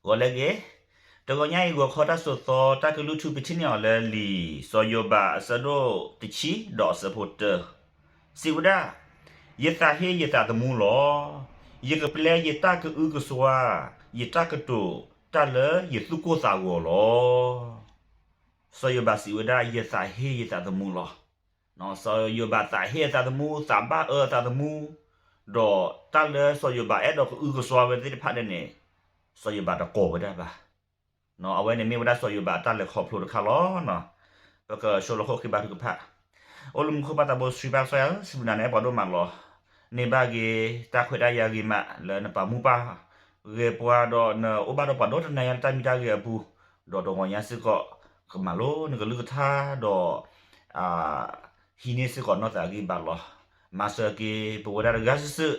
ဂီၤလၢအဂ့ၤ, တဂီၤညါအံၤ ဂီၤခီတၢ်စိာ်သီ တၢ်ကလုၢ်ထူ ပထံၣ်န့ၢ်အီၤလၢလံာ်စီၤယိၤဘးအဆၢဒိၣ်တဆံ ဒီးအဆၢဖိတၢ, စံးဝဲဒၣ်, ယသးဟ့ယသးသမူလီၤ. ယကပျဲယတၢ်ကအုကစွါ, ယတၢ်ကတိၤတၢ်လၢယသူၣ်ကိၢ်သးဂီၤလီၤ. စီၤယိၤဘးစံးဝဲဒၣ် ယသးဟ့ယသးသမူလီၤ. စီၤယိၤဘးသးဟ့အသးသမူ, သးဘၣ်အၢအသးသမူ, ဒီးတၢ်လၢစီၤယိၤဘးအဲၣ်ဒိးကအုကစွါဝဲသ့ၣ်တဖၣ်န့ၣ်န့ၣ်, စီၤယိၤဘးတကိးဝဲဒၣ်ဘၣ်. အဝဲန့ၣ်မ့ၢ်ဝဲဒၣ်စီၤယိၤဘးအတၢ်လဲၤခီဖျိတခါလီၤ. ပကဆှၢလီၤခိၣ်ဃ့ဘါထုကဖၣ်. အိၣ်လၢမူခိၣ်ပၢ်သးဘိ စံးဘၣ်ကစၢ်ယွၤဧၢ, စံးဘျုးနၤန့ၣ် အဲၣ်ပှၤဒိၣ်မးလီၤ. န့ၢ်ဘၣ်က့ၤ တၢ်ခွဲးတၢ်ယာ်ဂ့ၤမး လၢနပာ်မူပာ်ဂဲၤပှၤ ဒီးနအိၣ်ဘၣ်ဒီးပှၤဒိၣ်တနၤညါလၢတၢ်မံတၢ်ဂဲၤအပူၤ, ဒီးတဂီၤညါစ့ၢ်ကီး ကမၤလိနကလုၢ်ကထါ ဒီး ဟံးန့ၢ်စ့ၢ်ကီးနီၢ်သးဂံၢ်ဘါလီၤ. မၤစၢၤက့ၤပဝဲဒၣ်တဂၤစုာ်စုာ်,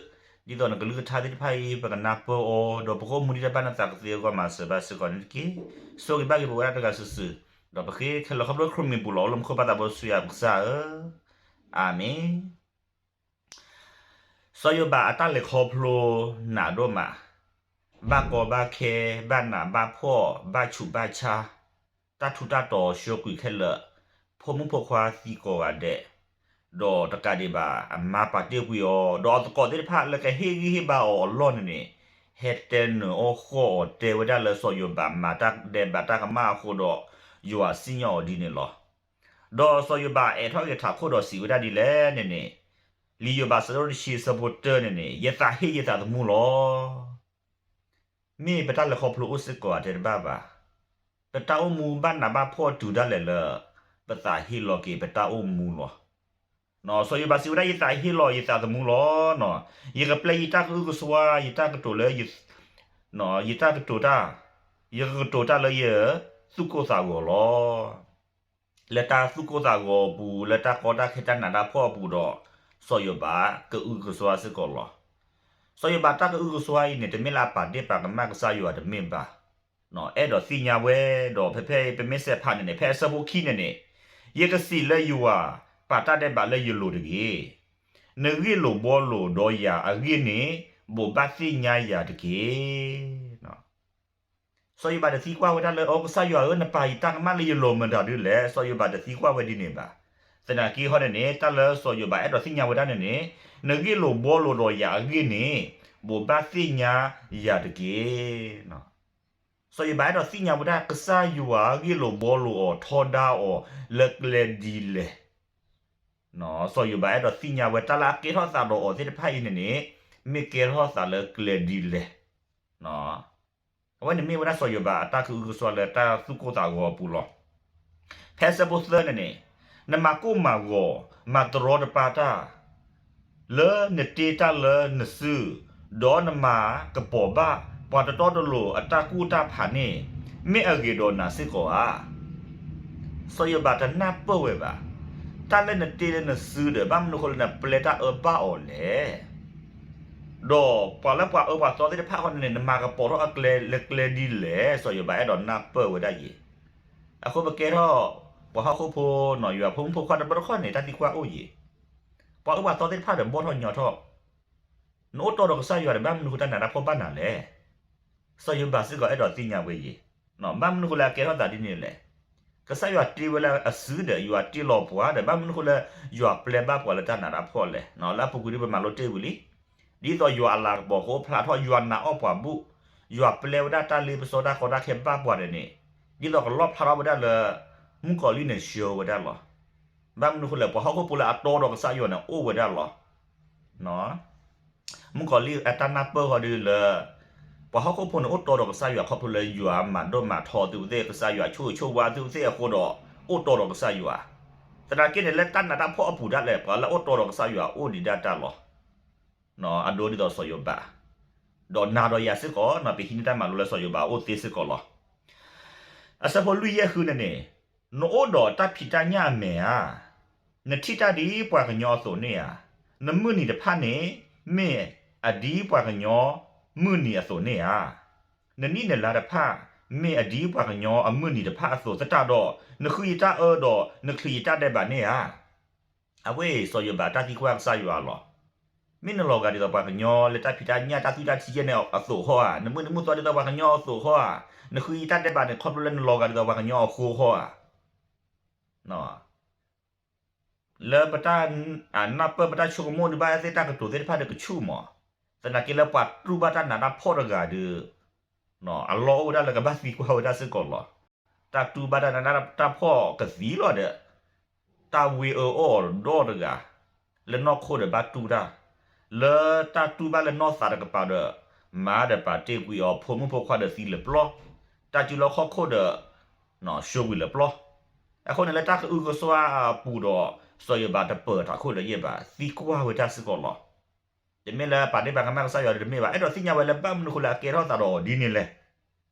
ဒ်သိးနကလုၢ်ကထါသ့ၣ်တဖၣ်အံၤ ပကနၢ်ပၢၢ်အီၤ ဒီးပကအိၣ်မူဒ်တၢ်ဘၣ်နသးကသ့အဂီၢ် မၤစၢၤဘၣ်စ့ၢ်ကီးန့ၣ်တက့ၢ်. ဆိၣ်ဂ့ၤဘၣ်က့ၤပဝဲဒၣ်တဂၤစုာ်စုာ်, ဒီးပဃ့ခဲလၢာ်ခီဖျိခရံာ်မံၤပူၤလီၤ. အိၣ်လၢမူခိၣ်ပၢ်သးဘိ စံးဘျုးကစၢ်ဧၢ, အၤမ့ၣ်. စီၤယိၤဘးအတၢ်လဲၤခီဖျိနးဒိၣ်မး, ဘၣ်ကီဘၣ်ခဲ, ဘၣ်နးဘၣ်ဖှီၣ်, ဘၣ်ဆူးဘၣ်ဆါ, တၢ်ထူးတၢ်တီၤဆှၢကွံာ်ခဲလၢာ်, ဖိမုၣ်ဖိခွါသံကိးဂၤဒဲး, ဒီးတကးဒံးဘၣ် အမါပာ်တ့ၢ်ကွံာ်အီၤ, ဒီးအသကိးသ့ၣ်တဖၣ်လၢကဟ့ၣ်ဂံၢ်ဟ့ၣ်ဘါအီၤအလီၢ်န့ၣ်န့ၣ်, ဟဲတဲနၢၤအီၣ်ဃီၣ်အီၤ တဲဝဲဒၣ်လၢစီၤယိၤဘးမၤတၢ်ဒဲးဘးတၢ်ကမၣ်အဃိဒီး ယွၤစံၣ်ညီၣ်အီၤဒ်န့ၣ်လီၤ. ဒီးစီၤယိၤဘးအဲးထီၣ်က့ၤထးခိၣ်ဒီးစံးဝဲဒၣ်ဒ်လဲၣ်န့ၣ်န့ၣ်, လံာ်ယိၤဘးအဆၢဒိၣ်တဆံအဆၢဖိတၢန့ၣ်န့ၣ်, ယသးဟ့ယသးသမူလီၤ. မ့ၢ်ပတၢ်လဲၤခီဖျိအိၣ်စ့ၢ်ကီးဧါ တဲတဘၣ်ဘၣ်. ပတၢ်အိၣ်မူဘၣ်နးဘၣ်ဖှီၣ်တုၤဒၣ်လဲာ်လၢ ပသးဟ့လီၤက့ၤပတၢ်အိၣ်မူလီၤ. စီၤယိၤဘးစံးဝဲဒၣ် ယသးဟ့လီၤယသးသမူလီၤ. ယကပျဲယတၢ်ကအုကစွါ, ယတၢ်ကတိၤလၢ ယတၢ်ကတိၤတၢ်, ယကကတိၤတၢ်လၢယသူၣ်ကိၢ်သးဂီၤလီၤ. လၢတၢ်သူၣ်ကိၢ်သးဂီၤအပူၤ, လၢတၢ်ကီတၢ်ခဲတၢ်နးတၢ်ဖှီၣ်အပူၤဒီး, စီၤယိၤဘးကအုကစွါစ့ၢ်ကီးလီၤ. စီၤယိၤဘးတၢ်ကအုကစွါအံၤန့ၣ် တမ့ၢ်လၢအပာ်ဒ့ၣ်ပာ်ကမၣ်ကစၢ်ယွၤတမ့ၢ်ဘၣ်. အဲၣ်ဒိးသ့ၣ်ညါဝဲ, ဒီးဖဲဖဲအံၤ ပမ့ၢ်စဲးဖးန့ၣ်န့ၣ် ဖဲအဆၢဖိခံန့ၣ်န့ၣ်, ယကစံးလၢယွၤ, ပာ်တၢ်ဒဲးဘးလၢယလိၤတဂ့ၤ. နဂ့ၢ်လိာ်ဘှီလိာ်ဒီးယၤအဂ့ၢ်န့ၣ်, ဘိးဘၣ်သ့ၣ်ညါယၤတက့ၢ်. စီၤယိၤဘးတသံကွၢ်ဝဲဒၣ်လၢ အိ ကစၢ်ယွၤဧၢ, နပာ်ယတၢ်ကမၣ်လၢယလိၤမတၤဒ်လဲၣ်. စီၤယိၤဘးတသံကွၢ်ဝဲဒ်န့ၣ်ဘၣ်. သနာ်က့ဟီန့ၣ်န့ၣ် တၢ်လၢစီၤယိၤဘးအဲၣ်ဒိးသ့ၣ်ညါဝဲဒၣ်န့ၣ်န့ၣ်, နဂ့ၢ်လိာ်ဘှီလိာ်ဒီးယၤအဂ့ၢ်န့ၣ်, ဘိးဘၣ်သ့ၣ်ညါယၤတက့ၢ်. စီၤယိၤဘးအဲၣ်ဒိးသ့ၣ်ညါဝဲဒၣ် ကစၢ်ယွၤဂ့ၢ်လိာ်ဘှီလိာ်အီၤ ထီဒါအီၤ လၢကျဲဒ်လဲၣ်. စီၤယိၤဘးအဲၣ်ဒိးသ့ၣ်ညါဝဲ တၢ်လၢအကဲထီၣ်သးဒီးအီၤသ့ၣ်တဖၣ်အံၤန့ၣ်န့ၣ်, မ့ၢ်ကဲထီၣ်သးလၢကျဲဒ်လဲၣ်. အဝဲန့ၣ်မ့ၢ်ဝဲဒၣ်စီၤယိၤဘးအတၢ်ကအုကစွါလၢတၢ်သူၣ်ကိၢ်သးဂီၤအပူၤလီၤ. ဖဲအဆၢဖိသၢန့ၣ်န့ၣ်, နမၤကိၢ်မၤဂီၤ, မၤတရီတပါတၢ်, လၢနတ့တၢ်လၢနစု, ဒီးနမၤကပီၤဘၣ် ပှၤတတီတလိၤအတၢ်ကူၣ်တၢ်ဖးန့ၣ်, မ့ၢ်အဂ့ၤဒီးနၤစ့ၢ်ကီးဧါ. စီၤယိၤဘးတနၢ်ပၢၢ်ဝဲဘၣ်. တၢ်လၢနတ့လၢနစုဒီး ဘၣ်မနုၤဃိလၢနပျဲတၢ်အၢဘၣ်အီၤလဲၣ်. ဒီးပှၤလၢပှၤအၢပှၤသီသ့ၣ်တဖၣ်ဃီန့ၣ်န့ၣ် နမၤကပီၤထီၣ်အကျဲလၢကျဲဒ်လဲၣ်. စီၤယိၤဘးအဲၣ်ဒိးနၢ်ပၢၢ်ဝဲဒၣ်ယဲ. အဃိပကဲထီၣ် ပှၤဟီၣ်ခိၣ်ဖိနီၤ ယွၤဖိမုၣ်ဖိခွါတဘျီတခီၣ်န့ၣ် တၢ်သံကွၢ်အိၣ်ယဲ. ပှၤအၢပှၤသီသ့ၣ်တဖၣ်ဒီးဘီၣ်ထီၣ်ညီထီၣ်, နအိၣ်တီဒီးကစၢ်ယွၤဒီး ဘၣ်မနုၤဃိတၢ်နးတၢ်ဖှီၣ်ဘၣ်နၤလဲၣ်. စီၤယိၤဘးစ့ၢ်ကီးအဲၣ်ဒိးသ့ၣ်ညါဝဲယဲ. ဘၣ်မနုၤဃိလၢအကဲထီၣ်သးဒ်န့ၣ်လဲၣ်. ကစၢ်ယွၤတ့ဝဲလၢအစုဒီး ယွၤတ့လီၤပှၤဒီး ဘၣ်မနုၤဃိလၢ ယွၤပျဲဘၣ်ပှၤလၢတၢ်နးတၢ်ဖှီၣ်လဲၣ်. လၢအပူၤကွံာ်ဒ်ပမၤလိတ့ၢ်ဝံၤလံ. ဒ်သိးယွၤအလၤကပီၤကအိၣ်ဖျါထီၣ် ယွၤနာ်အီၣ်ပှၤဘူၣ်, ယွၤပျဲဝဲဒၣ်တၢ်လ့ပစီတၢ်ကီတၢ်ခဲဘၣ်ပှၤန့ၣ်န့ၣ်, ဒ်သိးကလီၣ်ဖျါထီၣ်ဝဲဒၣ်လၢ မုၣ်ကီၤလံၢ်န့ၣ်ဆှၢဝဲဒၣ်လီၤ. ဘၣ်မနုၤဃိလဲၣ် ပှၤဟီၣ်ခိၣ်ဖိလၢအတီဒီးကစၢ်ယွၤန့ၣ်အိၣ်ဝဲဒၣ်လီၤ. မုၣ်ကီၤလံၢ်အတၢ်နၢ်ပၢၢ်ဃီဒ်လၢ ပှၤဟီၣ်ခိၣ်ဖိန့ၣ်အိၣ်တီဒီးကစၢ်ယွၤခီဖျိလၢယွၤမၤဒိၣ်မၤထီသုဝဲသ့ၣ် ကစၢ်ယွၤဆိၣ်ဂ့ၤဆိၣ်ဝါသုဝဲသ့ၣ်အဃိဒီး အိၣ်တီဒီးကစၢ်ယွၤ. သနာ်က့န့ၣ် လၢတၢ်နးတၢ်ဖှီၣ်အပူၤဒၣ်လဲာ် ပှၤလၢအိၣ်တီဒီးကစၢ်ယွၤအိၣ်ဒံးဒၣ်တၢ်လီၤ. အဒိဒ်သိးစီၤယိၤဘး, ဒီးနၤဒီးယၤစ့ၢ်ကီး ပဟံးန့ၢ်တၢ်မၤလိလၢစီၤယိၤဘးအအိၣ်သ့စ့ၢ်ကီးလီၤ. အဆၢဖိလွံၢ်ယဲၢ်ဃုန့ၣ်န့ၣ်, နအိၣ်ဒီးတၢ်ဖံးတၢ်ညၣ်အမဲာ်ဧါ. နထံၣ်တၢ်ဒ်ပှၤကညီအသိးန့ၣ်ဧါ. နမုၢ်နံၤတဖၣ်န့ၣ် မ့ၢ်အဒ်ပှၤကညီမုၢ်နံၤအသိးန့ၣ်ဧါ. နနံၣ်နလါတဖၣ် မ့ၢ်အဒ်ပှၤကညီအမုၢ်နံၤတဖၣ်အသိးသတးဒီး, နဃုယတၢ်အၢဒီး နချုးယတၢ်ဒဲးဘးန့ၣ်ဧါ. အဝဲအံၤ စီၤယိၤဘးတၢ်သံကွၢ်ကစၢ်ယွၤလီၤ. မ့ၢ်နလီၤဂာ်ဒ်သိးပှၤကညီလၢတၢ်ဖံးတၢ်ညၣ်တၢ်သွံၣ်တၢ်ထံယဲၢ်န့ၣ်အသိးဃီဧါ, နမုၢ်နံၤမုၢ်သီဒ်သိးပှၤကညီအသိးဃီဧါ, နဃုယတၢ်ဒဲးဘးန့ၣ် ခီဖျိလၢနလီၤဂာ်ဒ်သိးပှၤကညီအဃိဃီဧါ. လၢပတၢ်နၢ်ပၢၢ်ပတၢ်ဆိကမိၣ်ဒုး ဘၣ်သ့ၣ်တၢ်ကတိၤသ့ၣ်တဖၣ်ဒီးကဆူၣ်မး, သနာ်က့လၢပှၤတူၢ်ဘၣ်တၢ်နးတၢ်ဖှီၣ်တဂၤဒီး အလီၢ်အိၣ်ဝဲဒၣ်လၢကဘၣ်သံကွၢ်ဝဲဒၣ်စ့ၢ်ကီးလီၤ. တၢ်တူၢ်ဘၣ်တၢ်နးတၢ်ဖှီၣ်ကသံလီၤဒီး တၢ်ဝ့ၤအၢအီၣ်ဒီတဂၤ လၢနီၢ်ခိဒီးဘၣ်တူၢ်တၢ်, လၢတၢ်တူၢ်ဘၣ်လၢနီၢ်သးတကပၤဒီး မါဒီးပာ်တ့ၢ်ကွံာ်အီၤ ဖိမုၣ်ဖိခွါဒီးသံလၢာ်ပျီ, တၢ်စုလီၢ်ခီၣ်ခိၣ်ဒီး ဆိဝံၤလၢာ်ပျီ. အဃိန့ၣ်လၢတၢ်ကအုကစွါအပူၤဒီး စီၤယိၤဘးတပၢၤထးခိၣ်လၢၤယဲၢ်ဘၣ်, သံကွၢ်ဝဲတၢ်စ့ၢ်ကီးလီၤ. တမ့ၢ်လၢပာ်ဒ့ၣ်ပာ်ကမၣ်ကစၢ်ယွၤဒီးတမ့ၢ်ဘၣ်, အဲၣ်ဒိးသ့ၣ်ညါဝဲလၢဘၣ်မနုၤအဃိလၢအကဲထီၣ်သးဒီးအီၤဒ်န့ၣ်လဲၣ်.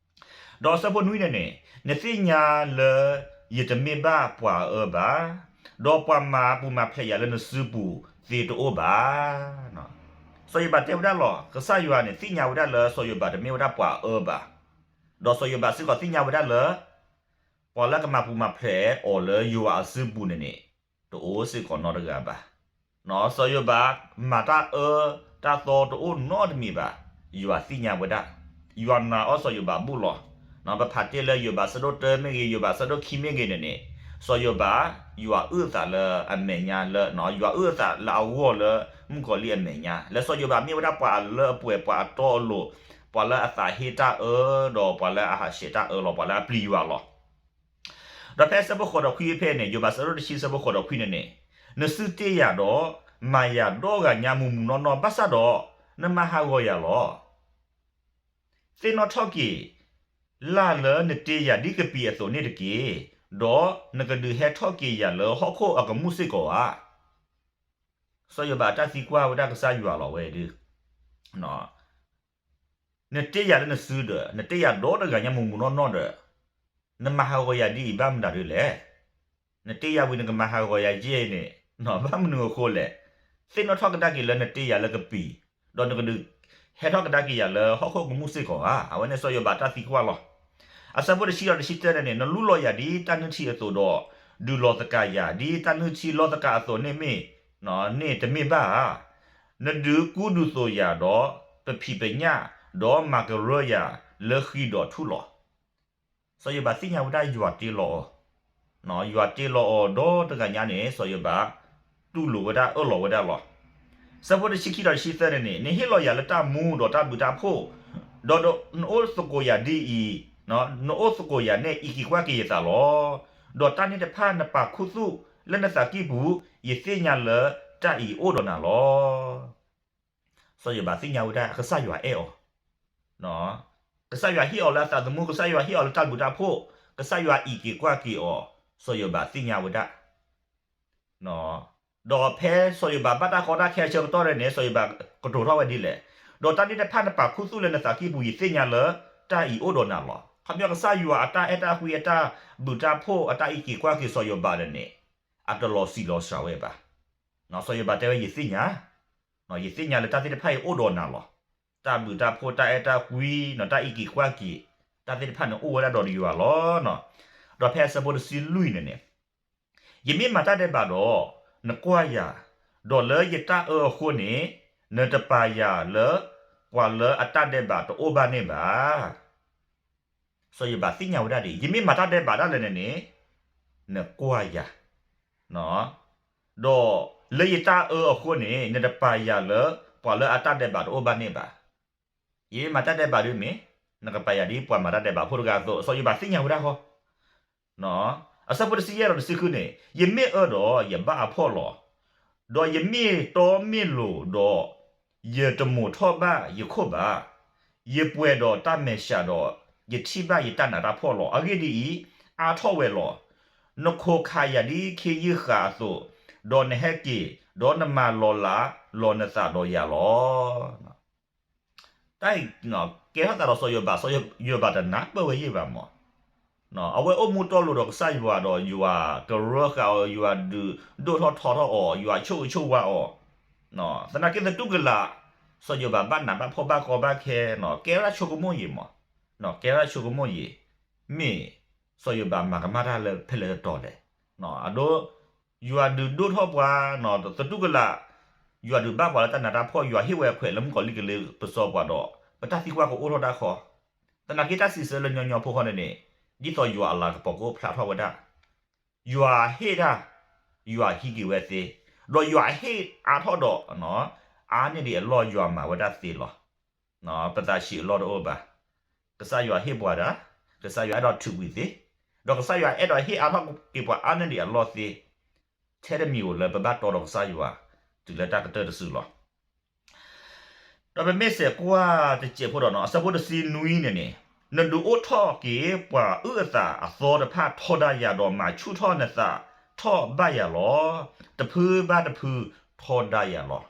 ဒီးအဆၢဖိနွံန့ၣ်န့ၣ်, နသ့ၣ်ညါလၢယတမ့ၢ်ဘၣ်ပှၤအအၢဘၣ်, ဒီးပှၤမၤပူၤမၤဖျဲးယၤလၢနစုပူၤသ့တအိၣ်ဘၣ်. စီၤယိၤဘးတဲဝဲဒၣ်လီၤ, ကစၢ်ယွၤန့ၣ်သ့ၣ်ညါဝဲဒၣ်လၢစီၤယိၤဘးတမ့ၢ်ဝဲဒၣ်ပှၤအအၢဘၣ်, ဒီးစီၤယိၤဘးစ့ၢ်ကီးသ့ၣ်ညါဝဲဒၣ်လၢ ပှၤလၢကမၤပူၤမၤဖျဲးအီၤလၢယွၤအစုပူၤန့ၣ်န့ၣ် တအိၣ်စ့ၢ်ကီးနီတဂၤဘၣ်. စီၤယိၤဘးမၤတၢ်အၢတၢ်သီတအိၣ်နီတမံၤဘၣ်, ယွၤသ့ၣ်ညါဝဲဒၣ်, ယွၤနာ်အီၤစီၤယိၤဘးဘူးလီၤ. ပဖးတ့ၢ်လၢယိၤဘးဆၢဒိၣ်တၢမ့ၢ်ဂ့ၤ, ယိၤဘးဆၢဒိၣ်ခံမ့ၢ်ဂ့ၤန့ၣ်န့ၣ်, စီၤယိၤဘး ယွၤအုၣ်အသးလၢအမဲာ်ညါလၢ, ယွၤအုၣ်အသးလၢအဂီၢ်လၢမုၣ်ကီၤလံၢ်အမဲာ်ညါ, လၢစီၤယိၤဘးမ့ၢ်ဝဲဒၣ်ပှၤလၢအပှဲၤ ပှၤအတီအလိၤ, ပှၤလၢအသးဟ့တၢ်အၢ, ဒီးပှၤလၢအဟးဆှဲးတၢ်အၢလီၤ, ပှၤလၢအပျံၤယွၤလီၤ. ဒီးဖဲအဆၢဖိဃိးဒီးခွံဖဲန့ၣ်, ယိၤဘးဆၢဒိၣ်တဆံအဆၢဖိဃိးဒီးခွံန့ၣ်န့ၣ်, နစုတ့ယၤဒီး မၤယၤဒီဂၤညါမုၢ်မုၢ်နီၢ်နီၢ်ဘၣ်ဆၣ်ဒီး, နမၤဟးဂီၤယၤလီၤ. သ့ၣ်နီၣ်ထီၣ်က့ၤ လၢ်လၢနတ့ယၤဒ်ကပံာ်အသိးန့ၣ်တက့ၢ်, ဒီးနကဒုးဟဲထီၣ်က့ၤယၤလၢဟီၣ်ခိၣ်အကမူၣ်စ့ၢ်ကီးဧါ. စီၤယိၤဘးတၢ်သံကွၢ်ဝဲဒၣ်ကစၢ်ယွၤလီၤဝဲဒုး နတ့ယၤလၢနစုဒီး နတ့ယၤဒီတဂၤညါမုၢ်မုၢ်နီၢ်နီၢ်ဒီး, နမၤဟးဂီၤယၤဒ်အံၤဘၣ်မနုၤဒ်လဲၣ်. နတ့ယၤဝံၤနကမၤဟးဂီၤယၤယဲၢ်န့ၣ်, ဘၣ်မနုၤအဃိလဲၣ်. သ့ၣ်နီၣ်ထီၣ်ကဒါက့ၤလၢနတ့ယၤလၢကပံာ်, ဒီးနကဒုးဟဲထီၣ်ကဒါက့ၤယၤလၢဟီၣ်ခိၣ်ကမူၣ်စ့ၢ်ကီးဧါ. အဝဲန့ၣ်စီၤယိၤဘးတၢ်သံကွၢ်လီၤ. အဆၢဖိတဆံဒီးတဆံတၢန့ၣ်န့ၣ်, နလူလီၤယၤဒ်တၢ်နုၢ်ထံအသိးဒီး, ဒုးလီၤသကးယၤဒ်တၢ်နုၢ်ထံလီၤသကးအသိးန့ၣ်မ့ၢ်, န့ၣ်တမ့ၢ်ဘၣ်ဧါ. နဒုးကူဒုးသိးယၤဒီး ပဖံးပညၣ်, ဒီးမၤကရၢယၤလၢဃံဒီးထူလီၤ. စီၤယိၤဘးသ့ၣ်ညါဝဲဒၣ်ယွၤတ့လီၤအီၤ, ယွၤတ့လီၤအီၤဒီတဂၤညါန့ၣ် စီၤယိၤဘးတူၢ်လိာ်ဝဲဒၣ်အၢၣ်လီၤဝဲဒၣ်လီၤ. ဆၢဖိတဆံခံဒီးတဆံသၢန့ၣ်န့ၣ်, နဟ့ၣ်လီၤယၤလၢတၢ်မူဒီးတၢ်ဘျုးတၢ်ဖှိၣ်, ဒီးနအိၣ်သကိးယၤဒ်အံၤ, နအိၣ်သကိးယၤန့ၣ်အံးက့ၤကွၢ်က့ၤယသးလီၤ. ဒီးတၢ်န့ၣ်တဖၣ်နပာ်ခူသူၣ်လၢနသးကံၢ်ပူၤ, ယသ့ၣ်ညါလၢတၢ်အံၤအိၣ်ဒီးနၤလီၤ. စီၤယိၤဘးသ့ၣ်ညါဝဲဒၣ်ကစၢ်ယွၤအဲၣ်အီၤ, ကစၢ်ယွၤဟ့ၣ်အီၤလၢအသးသမူ, ကစၢ်ယွၤဟ့ၣ်အီၤလၢတၢ်ဘျုးတၢ်ဖှိၣ်, ကစၢ်ယွၤအံးက့ၤကွၢ်က့ၤအီၤ, စီၤယိၤဘးသ့ၣ်ညါဝဲဒၣ်. ဒီးဖဲစီၤယိၤဘးဘၣ်တၢ်ကီတၢ်ခဲအဆၢကတီၢ်န့ၣ်န့ၣ် စီၤယိၤဘးကတိၤထီၣ်ဝဲဒ်လဲၣ်. ဒီးတၢ်န့ၣ်တဖၣ်နပာ်ခူသူၣ်လၢနသးကံၢ်ပူၤ, ယသ့ၣ်ညါလၢတၢ်အံၤအိၣ်ဒီးနၤလီၤ. ခီပညီကစၢ်ယွၤအတၢ်အဲၣ်တၢ်ကွံ အတၢ်ဘျုးတၢ်ဖှိၣ် အတၢ်အံးက့ၤကွၢ်က့ၤစီၤယိၤဘးန့ၣ်န့ၣ် အတလီၤစံးလီၤစှၤဝဲဘၣ်. စီၤယိၤဘးတဲဝဲ ယသ့ၣ်ညါ, ယသ့ၣ်ညါလၢတၢ်သ့ၣ်တဖၣ်အံၤအိၣ်ဒီးနၤလီၤ. တၢ်ဘျုးတၢ်ဖှိၣ် တၢ်အဲၣ်တၢ်ကွံ တၢ်အံးက့ၤကွၢ်က့ၤ တၢ်သ့ၣ်တဖၣ်န့ၣ်အိၣ်ဝဲဒၣ်ဒီးယွၤလီၤ. ဒီးဖဲအဆၢဖိတဆံလွံၢ်န့ၣ်န့ၣ် ယမ့ၢ်မၤတၢ်ဒဲးဘးဒီး နကွၢ်ယၤ, ဒီးလၢယတၢ်အၢအဃိန့ၣ် နတပာ်ယၤလၢပှၤလၢအတၢ်ဒဲးဘးတအိၣ်ဘၣ်န့ၣ်ဘၣ်. စီၤယိၤဘးသ့ၣ်ညါဝဲဒၣ်ဒ်အံၤ, ယမ့ၢ်မၤတၢ်ဒဲးဘးဒၣ်လဲာ်န့ၣ်န့ၣ် နကွၢ်ယၤ, ဒီးလၢယတၢ်အၢအဃိန့ၣ် နတပာ်ယၤလၢပှၤလၢအတၢ်ဒဲးဘးတအိၣ်ဘၣ်န့ၣ်ဘၣ်. ယမ့ၢ်မၤတၢ်ဒဲးဘးဒ်မ့ၢ် နကပာ်ယၤဒ်ပှၤမၤတၢ်ဒဲးဘးဖိတဂၤအသိး, စီၤယိၤဘးသ့ၣ်ညါဝဲဒၣ်ဃီ. အဆၢဖိတဆံယဲၢ်ဒီးတဆံဃုန့ၣ်, ယမ့ၢ်အၢဒီးယဘၣ်အဖှီၣ်လီၤ. ဒီးယမ့ၢ်တီမ့ၢ်လိၤဒီး ယတမိာ်ထီၣ်ဘၣ်ယခိၣ်ဘၣ်. ယပှဲၤဒီးတၢ်မဲာ်ဆှးဒီး ယထံၣ်ဘၣ်ယတၢ်နးတၢ်ဖှီၣ်လီၤ. အဂ့ၢ်ဒ်အံၤ, အါထီၣ်ဝဲလီၤ. နခိးခးယၤဒ်ခ့ယုၢ်ဃာ်အသိး, ဒီးနဟဲက့ၤ, ဒီးနမၤလီၤလးလီၤနသးဒီးယၤလီၤ. တၢ်အံၤကဲထီၣ်သးဒီးစီၤယိၤဘး, စီၤယိၤဘးတနၢ်ပၢၢ်ဝဲယဲၢ်ဘၣ်မး. အဝဲအိၣ်မူတီလိၤဒီးကစၢ်ယွၤဒီးယွၤကရၢဃာ်အီၤ, ယွၤဒုးဒိၣ်ထီၣ်ထီထီၣ်အီၤ, ယွၤဆိၣ်ဂ့ၤဆိၣ်ဝါအီၤ, သနာ်က့သတူၢ်ကလာ်, စီၤယိၤဘးဘၣ်နးဘၣ်ဖှီၣ်ဘၣ်ကီဘၣ်ခဲ, ကဲဝဲဒၣ်ဆိကမိၣ်ယံၤမး, ကဲဝဲဒၣ်ဆိကမိၣ်ယံၤ, မ့ၢ်စီၤယိၤဘးမၤကမၣ်တၢ်လၢဖဲလဲၣ်တတီၤလဲၣ်. အဒိ ယွၤဒုးဒိၣ်ထီၣ်ပှၤ, သတူၢ်ကလာ်, ယွၤဒုးဘၣ်ပှၤလၢတၢ်နးတၢ်ဖှီၣ်, ယွၤဟ့ၣ်ဝဲခွဲးလၢမုၣ်ကီၤလံၢ်ကလ့ပစီပှၤဒီး ပတၢ်သံကွၢ်ကအိၣ်ထီၣ်တၢ်ဃီ, သနာ်က့တၢ်စံးဆၢလၢညီညီဖိဃီန့ၣ်န့ၣ် ဒ်သိးယွၤအလၤကပီၤကအိၣ်ဖျါထီၣ်ဝဲဒၣ်, ယွၤဟ့ၣ်တၢ်, ယွၤဟံးက့ၤဝဲသ့, ဒီးယွၤဟ့ၣ်အါထီၣ်ဒီး အါန့ၢ်ဒံးအလီၢ်ယွၤမၤဝဲဒၣ်သ့လီၤ. ပသးဆံးအလီၢ်တအိၣ်ဘၣ်. ကစၢ်ယွၤဟ့ၣ်ပှၤဒၣ်, ကစၢ်ယွၤအဲၣ်ဒိးထုးကွံာ်သ့, ဒီးကစၢ်ယွၤအဲၣ်ဒိးဟ့ၣ်အါထီၣ်က့ၤပှၤအါန့ၢ်ဒံးအလီၢ်သ့, ထဲတမံၤဧိၤလၢပဘၣ်တီဒီးကစၢ်ယွၤ တုၤလၢတၢ်ကတၢၢ်တစုလီၤ. ဒီးပမ့ၢ်စဲးကွၢ်တစဲးဖိဒီးနီၤ အဆၢဖိတဆံနွံန့ၣ်န့ၣ်, နဒုးအိၣ်ထီၣ်က့ၤပှၤအုၣ်အသးအသီတဖၣ်ထီဒါယၤ ဒီးမၤဆူၣ်ထီၣ်နသးထီၣ်ဘၣ်ယၤလီၤ. တဖုဘၣ်တဖုထီဒါယၤလီၤ.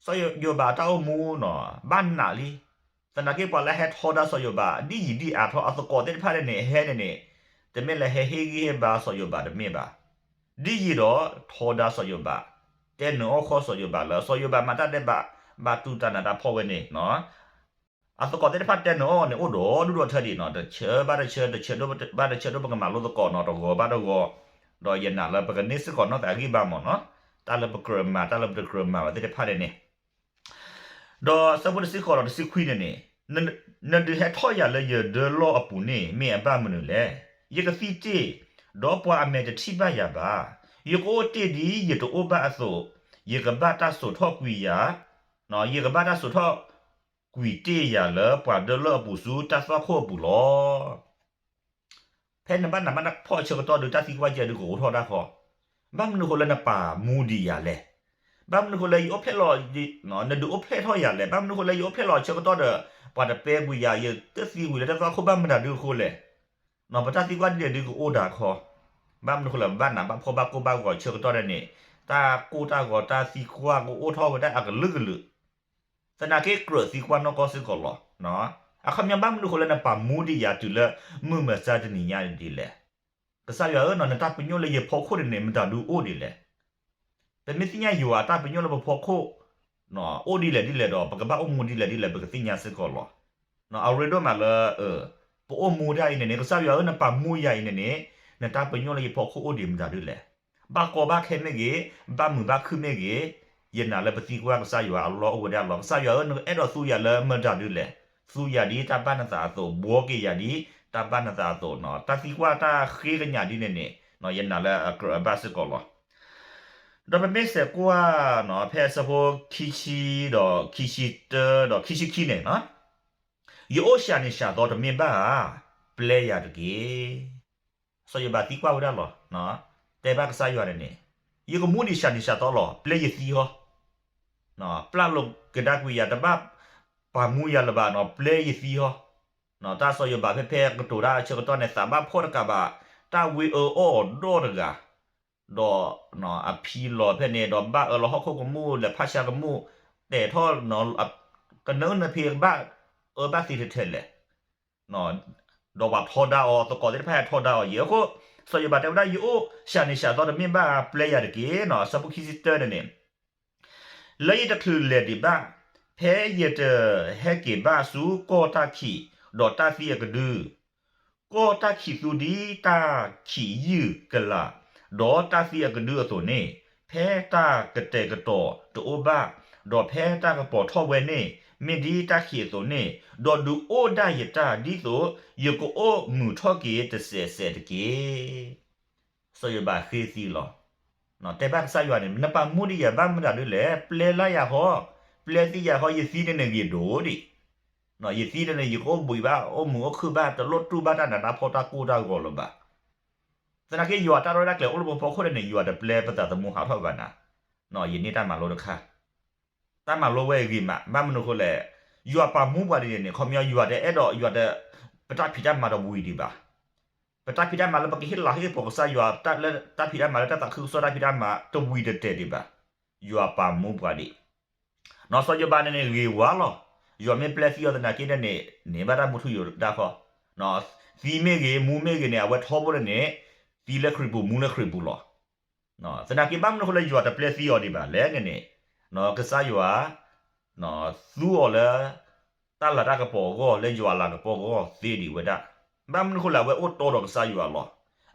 စီၤယိၤဘးအတၢ်အိၣ်မူနီၤ ဘၣ်နးလံ. သနာ်က့ပှၤလၢဟဲထီဒါစီၤယိၤဘး ဒ်ယံာ်ဒ်အါထီၣ် အသကိးသ့ၣ်တဖၣ်န့ၣ်န့ၣ် ဟဲန့ၣ်န့ၣ် တမ့ၢ်လၢဟဲဟ့ၣ်ဂံၢ်ဟ့ၣ်ဘါစီၤယိၤဘးတမ့ၢ်ဘၣ်. ဒ်ယံာ်ဒီးထီဒါစီၤယိၤဘး, တဲနုာ်အီၣ်ဃီၣ်စီၤယိၤဘးလၢ စီၤယိၤဘးမၤတၢ်ဒဲးဘး ဘၣ်တူၢ်တၢ်နးတၢ်ဖှီၣ်ဝဲန့ၣ် အသကိးသ့ၣ်တဖၣ်တဲနုာ်အီၤန့ၣ် အိၣ်ဒီးဒူၣ်ဒီးထၢဒံးနီၤ, တဆၢဘၣ်တဆၢ, တဆၢဘၣ်တဆၢဒိၣ်ပကမၤလိသကိးနီၤ, တဂီၤဘၣ်တဂီၤ, ဒီးယနာ်လၢပကန့ၢ်စ့ၢ်ကီးနီၢ်သးအဂံၢ်ဘါမးနီၤ, တၢ်လၢပကြၢးမၤ တၢ်လၢပတကြၢးမၤဘၣ်သ့ၣ်တဖၣ်န့ၣ်န့ၣ် ဒီးဆၢဖိတဆံဃိးဒီးတဆံခွံန့ၣ်န့ၣ်, နဒုးဟဲထီၣ်ယၤလၢယဒၢလီၢ်အပူၤန့ၣ် မ့ၢ်အဘၣ်မနုၤလဲၣ်. ယကသံတ့ၢ်, ဒီးပှၤအမဲာ်တထံၣ်ဘၣ်ယၤဘၣ်. ယကအိၣ်တ့ၢ်ဒ်ယတအိၣ်ဘၣ်အသိး, ယကဘၣ်တၢ်စိာ်ထီၣ်ကွံာ်ယၤ, ယကဘၣ်တၢ်စိာ်ထီၣ်ကွံာ်တ့ၢ်ယၤလၢပှၤဒၢလီၢ်အပူၤဆူတၢ်သွၣ်ခိၣ်အပူၤလီၤ. ဖဲနဘၣ်နးဘၣ်ဖှီၣ်အဆၢကတီၢ်ဒုး တၢ်သံကွၢ်ကဲဒုးကအိၣ်ထီၣ်တၢ်ဃီ, ဘၣ်မနုၤဃိလၢနပာ်မူဒံးယၤလဲၣ်. ဘၣ်မနုၤဃိလၢယအိၣ်ဖျဲၣ်လီၤ, နဒုးအိၣ်ဖျဲၣ်ထီၣ်ယၤလဲၣ်. ဘၣ်မနုၤဃိလၢယအိၣ်ဖျဲၣ်လီၤအဆၢကတီၢ်ဒီး ပှၤတပဲကွံာ်ယၤ, ယတသံဝံၤလၢတၢ်သွၣ်ခိၣ်ဘၣ်မနုၤဒုးအဃိလဲၣ်. ပတၢ်သံကွၢ်ဒ်လဲၣ်ဒုးကအိၣ်ဒၣ်ဃီ, ဘၣ်မနုၤဃိလၢပဘၣ်နးဘၣ်ဖှီၣ်ဘၣ်ကိၢ်ဘၣ်ဂီၤအဆၢကတီၢ်ဒဲးန့ၣ်, တၢ်ကိၢ်တၢ်ဂီၤတၢ်သံကွၢ်ကအိၣ်ထီၣ်ဝဲဒၣ်အကလုာ်ကလုာ် သနာ်က့ကြၢးသံကွၢ်နီၢ်ကီၢ်စ့ၢ်ကီးလီၤ. အခီပညီဘၣ်မနုၤဃိလၢနပာ်မူဒံးယၤတုၤလၢမုၢ်မဆါတနံၤညါဒ်လဲၣ်. ကစၢ်ယွၤဧၢ, နတၢ်ပညိၣ်လၢယဖီခိၣ်န့ၣ်န့ၣ် မတၤဒုးအိၣ်ဒ်လဲၣ်. ပမ့ၢ်သ့ၣ်ညါယွၤအတၢ်ပညိၣ်လၢပဖီခိၣ် အိၣ်ဒ်လဲၣ်ဒ်လဲၣ်ဒီး ပကဘၣ်အိၣ်မူဒ်လဲၣ်ဒ်လဲၣ် ပကသ့ၣ်ညါစ့ၢ်ကီးလီၤ. အရ့ဒိၣ်မးလၢ ပအိၣ်မူဒ်အံၤန့ၣ်န့ၣ် ကစၢ်ယွၤဧၢ, နပာ်မူယၤအံၤန့ၣ်န့ၣ် နတၢ်ပညိၣ်လၢယဖီခိၣ်အိၣ်ဒံးမတၤဒ်လဲၣ်. ဘၣ်ကီဘၣ်ခဲမ့ၢ်ဂ့ၤ, ဘၣ်မုာ်ဘၣ်ခုၣ်မ့ၢ်ဂ့ၤ, ယနာ်လၢပသံကွၢ်ကစၢ်ယွၤအလီၢ်အိၣ်ဝဲဒၣ်လီၤ. ကစၢ်ယွၤဧၢ, နအဲၣ်ဒိးသူယၤလၢမတၤဒ်လဲၣ်. သူယၤဒ်တၢ်ဘၣ်နသးအသိး, ဘှီက့ၤယၤဒ်တၢ်ဘၣ်နသးအသိး, တၢ်သံကွၢ်တၢ်ဃ့ကညးဒ်န့ၣ်န့ၣ် ယနာ်လၢအကြၢးအဘၣ်စ့ၢ်ကီးလီၤ. ဒီးပမ့ၢ်စဲးကွၢ် ဖဲအဆၢဖိခံဆံဒီးခံဆံတၢဒီးခံဆံခံန့ၣ်, ယအိၣ်စှၤနံၤစှၤသီတမ့ၢ်ဘၣ်ဧါ, ပျဲယၤတက့ၢ်. စီၤယိၤဘးသံကွၢ်ဝဲဒၣ်လီၤ. တဲဘၣ်ကစၢ်ယွၤန့ၣ်န့ၣ်, ယကမူဒံးစှၤနံၤစှၤသီလီၤ, ပျဲယသံဟီ. ပျၢ်လိာ်ကဒါကွံာ်ယၤ, တဘၣ်ပာ်မူယၤလၢၤဘၣ်နီၤ, ပျဲယသံဟီ. တၢ်စီၤယိၤဘးဖဲဖဲကတိၤတၢ်အဆၢကတီၢ်န့ၣ် သးဘၣ်ဖှီၣ်တကးဘၣ်, တၢ်ဝ့အၢအီၣ်အီၤဒီတဂၤ, ဒီးအဖံလီၤဖဲန့ၣ် ဒီးဘၣ်အၢလီၤဟီၣ်ခိၣ်ကမူၣ် လဲၤဖးဆါကမူၣ်, တဲာ်ထီၣ် ကနၢအုၣ်နဖံးဘၣ်အၢဘၣ်သီထဲထဲလဲၣ်. ဒီးပှၤထီဒါအီၤ, သကိးသ့ၣ်တဖၣ်ဟဲထီဒါအီၤယဲၢ်အဃိ, စီၤယိၤဘးတဲဝဲဒၣ် ယအိၣ်စှၤနံၤစှၤသီတမ့ၢ်ဘၣ်ဧါ, ပျဲယၤတက့ၢ်. အဆၢဖိခံဆံတၢန့ၣ်န့ၣ်, လၢယတချုးလဲၤဒံးဘၣ်, ဖဲယတဟဲက့ၤဘၣ်ဆူကီၢ်တၢ်ခံး, ဒီးတၢ်သံအကဒု, ကီၢ်တၢ်ခံးသူဒ်တၢ်ခံးယုၢ်ကလာ်, ဒီးတၢ်သံအကဒုအသိးန့ၣ်, ဖဲတၢ်ကတဲာ်ကတီၤတအိၣ်ဘၣ်, ဒီးဖဲတၢ်ကပီၤထီၣ်ဝဲန့ၣ်, မ့ၢ်ဒ်တၢ်ခံးအသိးန့ၣ်, ဒီးဒုးအိၣ်ဒၣ်ယတၢ်, ဒ်သိးယကအိၣ်မုာ်ထီၣ်က့ၤတစဲးစဲးတက့ၢ်. စီၤယိၤဘးဃ့သံလီၤ. တဲဘၣ်ကစၢ်ယွၤန့ၣ်, နပာ်မူဒံးယၤဘၣ်မတၤဒ်လဲၣ်, ပျဲလၢယၤဃီ, ပျဲသံယၤဃီ, ယသံန့ၣ်န့ၣ်ဂ့ၤဒိၣ်ဒံး, ယသံန့ၣ်န့ၣ် ယကအိၣ်ဘှံးဘၣ်, အိၣ်မုာ်အိၣ်ခုၣ်ဘၣ်, တလိၣ်တူၢ်ဘၣ်တၢ်နးတၢ်ဖှီၣ်တၢ်ကိၢ်တၢ်ဂီၤလၢၤဘၣ်. သနာ်က့ယွၤတၢ်ရဲၣ်တၢ်ကျဲၤအိၣ်လၢပဖီခိၣ်ဒဲးန့ၣ် ယွၤတပျဲပသးသမူဟးထီၣ်ဘၣ်နၤ, ယန့ၢ်တၢ်မၤလိတခါ တၢ်မၤလိဝဲအဂ့ၤမး, ဘၣ်မနုၤအဃိလဲၣ်, ယွၤပာ်မူပှၤဒ်န့ၣ်န့ၣ် ခီပညီယွၤတအဲၣ်ဒိး, ယွၤတ, ပတၢ်ဖံးတၢ်မၤတဝံၤဒံးဘၣ်. ပတၢ်ဖံးတၢ်မၤလၢပကဟ့ၣ်လၤဟ့ၣ်ကပီၤကစၢ်ယွၤ, လၢတၢ်ဖံးတၢ်မၤလၢတၢ်သးခုကစီၣ်တၢ်ဖံးတၢ်မၤတဝံၤတတဲာ်ဒံးဘၣ်. ယွၤပာ်မူပှၤဒံး စီၤယိၤဘးန့ၣ်န့ၣ်ဂ့ၤဝါလီၤ. ယွၤမ့ၢ်ပျဲသံအီၤသနာ်က့န့ၣ်န့ၣ် န့ၢ်ဘၣ်တၢ်မူထူယိာ်ဒၣ်ဃီ, သံမ့ၢ်ဂ့ၤ, မူမ့ၢ်ဂ့ၤန့ၣ် အဝဲထီဘိန့ၣ်န့ၣ်, သံလၢခရံာ်ပူၤ မူလၢခရံာ်ပူၤလီၤ. သနာ်က့ဘၣ်မနုၤအဃိလၢယွၤတပျဲသံအီၤဒံးဘၣ်လဲၣ်န့ၣ်န့ၣ်, ကစၢ်ယွၤ သူအီၤလၢ တၢ်လၤတၢ်ကပီၤအဂီၢ် လၢယွၤအလၤကပီၤအဂီၢ်သ့ဒံးဝဲဒၣ်. ဘၣ်မနုၤအဃိလဲၣ် အဝဲအိၣ်တီဒီးကစၢ်ယွၤလီၤ.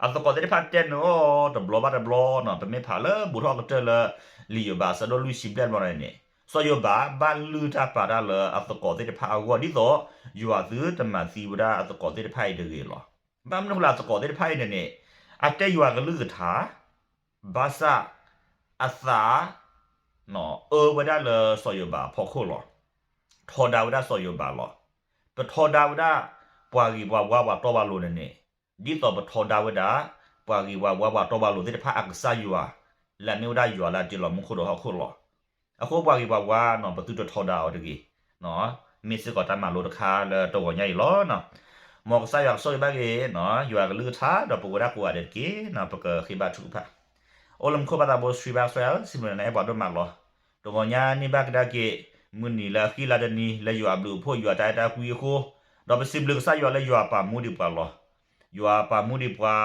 အသကိးသ့ၣ်တဖၣ်တဲနုာ်အီၤတဘျီဘၣ်တဘျီ, ပမ့ၢ်ဖးလၢဘူးထီၣ်ကတၢၢ်လၢ လံာ်ယိၤဘးအဆၢဒိၣ်လွံၢ်ဆံဘျဲၣ်ဘျီန့ၣ်န့ၣ် စီၤယိၤဘးဘၣ်လုၢ်တၢ်ပာ်တၢ်လၢအသကိးသ့ၣ်တဖၣ်အဂီၢ် ဒ်သိးယွၤသုတမၤသံဝဲဒၣ်အသကိးသ့ၣ်တဖၣ်အံၤတဂ့ၤလီၤ. ဘၣ်မနုၤဃိလၢအသကိးသ့ၣ်တဖၣ်အံၤန့ၣ်န့ၣ် အတဲယွၤကလုၢ်ကထါ ဘၣ်ဆၣ် အသး အၢဝဲဒၣ်လၢစီၤယိၤဘးအဖီခိၣ်လီၤ. ထီဒါဝဲဒၣ်စီၤယိၤဘးလီၤ. ပထီဒါဝဲဒၣ် ပှၤဂ့ၤပှၤဝါပှၤတီပှၤလိၤန့ၣ်န့ၣ် ဒ်သိးပထီဒါဝဲဒၣ် ပှၤဂ့ၤပှၤဝါပှၤတီပှၤလိၤသ့ၣ်တဖၣ်အကစၢ်ယွၤ လၢအမ့ၢ်ဝဲဒၣ်ယွၤလၢအတ့လီၤမူခိၣ်ဒီးဟီၣ်ခိၣ်လီၤ. အဃိပှၤဂ့ၤပှၤဝါန့ၣ် ပသုတထီဒါအီၤတဂ့ၤ မ့ၢ်စ့ၢ်ကီးတၢ်မၤလိတခါလၢတဂီၤညါအံၤလီၤ. မ်ကစၢ်ယွၤကဆိၣ်ဂ့ၤဘၣ်က့ၤ ယွၤကလုၢ်ကထါ ဒီးပဝဲဒၣ်ကိးဂၤဒဲးတက့ၢ်. ပကဃ့ဘါထုကဖၣ်. အိၣ်လၢမူခိၣ်ပၢ်သးဘိစံးဘၣ်ကစၢ်ယွၤဧၢ, စံးဘျုးနၤလၢနအဲၣ်ပှၤဒိၣ်မးလီၤ. တဂီၤညါန့ၢ်ဘၣ်ကဒါက့ၤ မုၢ်နံၤလၢအဃံလၤတနံၤ လၢယွၤအဘျုးအဖှိၣ် ယွၤတၢ်အဲၣ်တၢ်ကွံအဃိ, ဒီးပစံးဘျုးကစၢ်ယွၤလၢယွၤပာ်မူဒံးပှၤလီၤ. ယွၤပာ်မူဒံးပှၤ,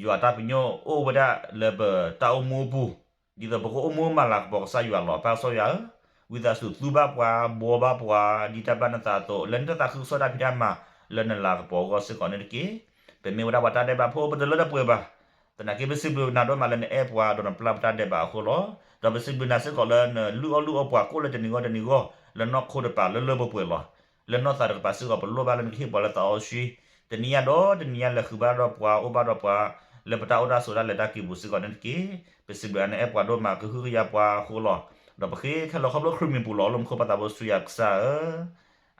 ယွၤတၢ်ပညိၣ်အိၣ်ဝဲဒၣ်လၢပတၢ်အိၣ်မူအပူၤ, ဒ်သိးပကအိၣ်မူမၤလၤကပီၤကစၢ်ယွၤလီၤ. ပၢ်ကစၢ်ယွၤဧၢ, ဝံသးစူၤသူဘၣ်ပှၤ, ဘှီဘၣ်ပှၤ, ဒ်တၢ်ဘၣ်နသးအသိး, လၢနတၢ်သးခုကစီၣ်တၢ်ဖံးတၢ်မၤလၢနလၤကပီၤအဂီၢ်စ့ၢ်ကီးန့ၣ်တက့ၢ်. ပမ့ၢ်ဝဲဒၣ်ပှၤတၢ်ဒဲးဘးဖိ ပတလၢတပှဲၤဘၣ်. သနာ်က့ ပစံးဘျုးနၤဒိၣ်မးလၢနအဲၣ်ပှၤ ဒီးနပျၢ်ပတၢ်ဒဲးဘးအဃိလီၤ. ဒီးပစံးဘျုးနၤစ့ၢ်ကီးလၢနလုၢ်အီၣ်လုၢ်အီပှၤကိၣ်လၢတနံၤဂီၢ်တနံၤဂီၢ် လၢနီၢ်ခိတကပၤလၢလၢပှဲၤပှဲၤလီၤ. လၢနီၢ်သးတကပၤစ့ၢ်ကီး ပလိၣ်ဘၣ်လၢနကဟ့ၣ်ပှၤလၢသးစီဆှံ တနံၤညါဒီးတနံၤညါ လဲၤဃုာ်ဘၣ်ဒီးပှၤ အိၣ်ဘၣ်ဒီးပှၤ လၢပတၢ်အိၣ်တၢ်ဆိးတၢ်လဲၤတၢ်က့ၤပူၤစ့ၢ်ကီးန့ၣ်တက့ၢ်. ပစံးဘျုးနၤလၢနအဲၣ်ပှၤဒိၣ်မး ကဟုကယာ်ပှၤအဃိလီၤ. ဒီးပဃ့ခဲလၢာ်ခီဖျိခရံာ်မံၤပူၤလီၤ. အိၣ်လၢမူခိၣ်ပၢ်သးဘိစံးယွၤကစၢ်ဧၢ,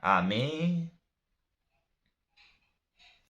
အၤမ့ၣ်.